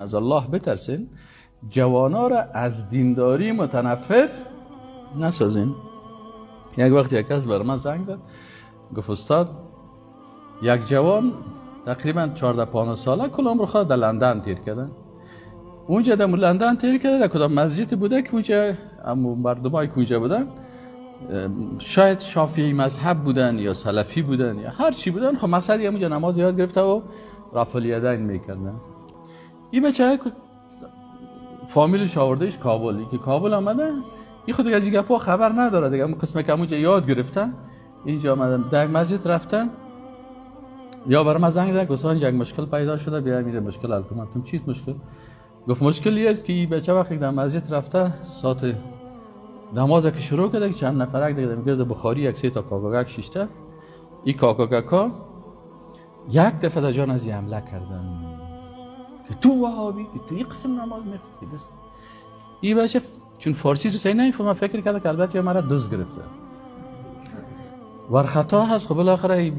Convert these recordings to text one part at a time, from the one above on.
از الله بترسین، جوانا را از دینداری متنفر نسازین. یک وقت یک کس بر من زنگ زد، گفت استاد یک جوان تقریبا 14-15 ساله کل عمر خود در لندن تیر کرده. اونجا در لندن تیر کرده، در کدام مسجد بوده که اونجا مردمای که اونجا بودن شاید شافعی مذهب بودن یا سلفی بودن یا هر چی بودن، خب مقصد اونجا نماز یاد گرفته و رفع الیدین میکردن. این بچه فامیلش آوردهش کابلی که کابل آمده، این خود از این گپا خبر نداره دیگه، اون قسمه که اونجا یاد گرفتن اینجا آمدن در مسجد رفتن. یا برای من زنگ زد گفت اینجا یک مشکل پیدا شده، بیا میره مشکل حل کنم. گفتم چیست مشکل؟ گفت مشکل این است که این بچه وقتی در مسجد رفته ساعت نماز که شروع کرده چند نفرک دیگه میگرد بخاری یک سه تا کاکاگک شیشته، این کاکاگکا یک دفعه در جان از حمله کردن که تو وهابی، که تو این قسم نماز میخونی. این بچه چون فارسی رو صحیح نمیفهمه فکر کرده که البته یا مرا دزد گرفته ور خطا هست. خب بالاخره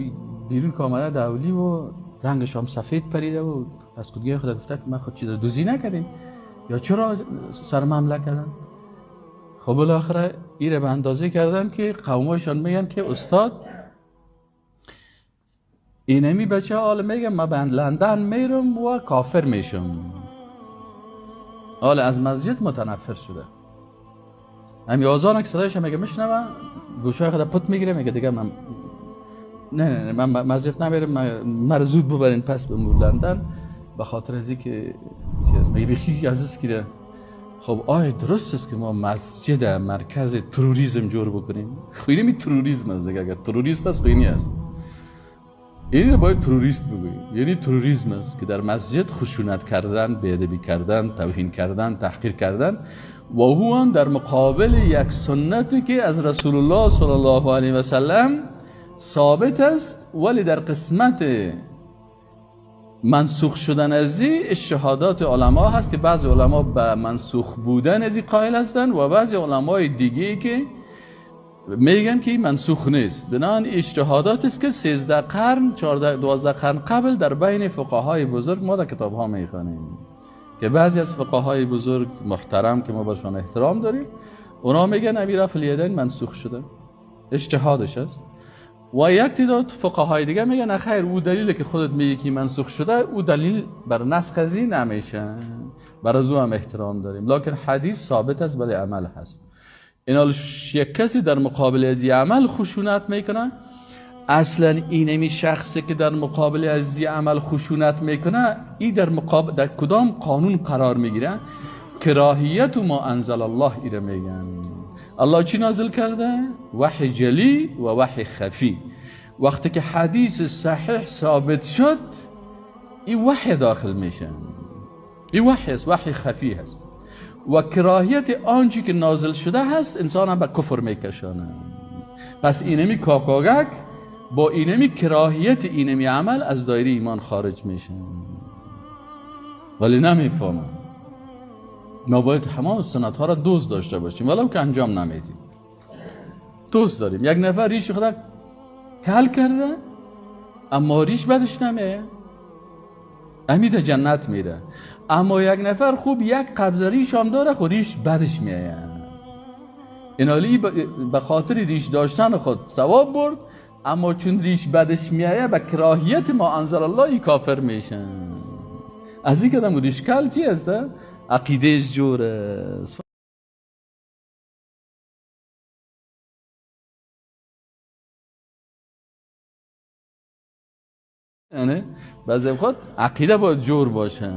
بیرون که آمده دولی و رنگش هم سفید پریده و از خودگی خود گفته که من خود چیز دزدی نکردیم یا چرا سر حمله کردن. خب بالاخره ایره به اندازه کردن که قومایشان میگن که استاد اینمی بچه حال میگم من به لندن میرم و کافر میشم. حال از مسجد متنفر شده. هم آذان که صدایش میگه میشنوه گوشای خود پت میگیره میگه دیگه من نه نه من مسجد نمیرم، من زود ببرین پس به لندن به خاطر از اینکه چیز میگه بیخی عزیز کیره. خب آیا درست است که ما مسجد مرکز تروریسم جور بکنیم؟ خب اینمی تروریسم است دیگه، اگر تروریست است خب اینی است، اینو باید تروریست بگوییم. یعنی تروریسم است که در مسجد خشونت کردن، بی‌ادبی کردن، توهین کردن، تحقیر کردن و او هم در مقابل یک سنتی که از رسول الله صلی الله علیه و سلم ثابت است، ولی در قسمت منسوخ شدن از این اجتهادات علما هست که بعضی علما به منسوخ بودن از این قائل هستند و بعضی علمای دیگه که میگن که منسوخ نیست. بنابراین اجتهادات است که 13 قرن 14 12 قرن قبل در بین فقهای بزرگ ما در کتاب ها میخوانیم که بعضی از فقهای بزرگ محترم که ما برشان احترام داریم اونا میگن امیر رفع الیدین منسوخ شده، اجتهادش است. و یک تعداد فقهای دیگه میگن خیر، او دلیلی که خودت میگی که منسوخ شده او دلیل بر نسخ ازی نمیشه، بر از او هم احترام داریم، لکن حدیث ثابت است ولی عمل هست. اینا یک کسی در مقابل از عمل خشونت میکنه، اصلا اینمی شخصی که در مقابل از عمل خشونت میکنه ای در مقابل در کدام قانون قرار میگیره؟ کراهیت ما انزل الله ایره میگن. الله چی نازل کرده؟ وحی جلی و وحی خفی. وقتی که حدیث صحیح ثابت شد این وحی داخل میشه، این وحی است، وحی خفی هست و کراهیت آنچه که نازل شده هست انسان هم به کفر میکشانه. پس اینمی کاکاگک با اینمی کراهیت اینمی عمل از دایره ایمان خارج میشه، ولی نمیفهمه. ما باید همه سنت ها را دوست داشته باشیم ولو که انجام نمیدیم، دوست داریم. یک نفر ریش خود کل کرده اما ریش بدش نمیه، امید جنت میره. اما یک نفر خوب یک قبضه ریش هم داره، خود ریش بدش میایه. اینالی به خاطر ریش داشتن خود ثواب برد، اما چون ریش بدش میایه به کراهیت ما انزل الله ای کافر میشن. از این کدام ریش کل چی است؟ عقیدهش جور است. یعنی بعضی خود عقیده باید جور باشه.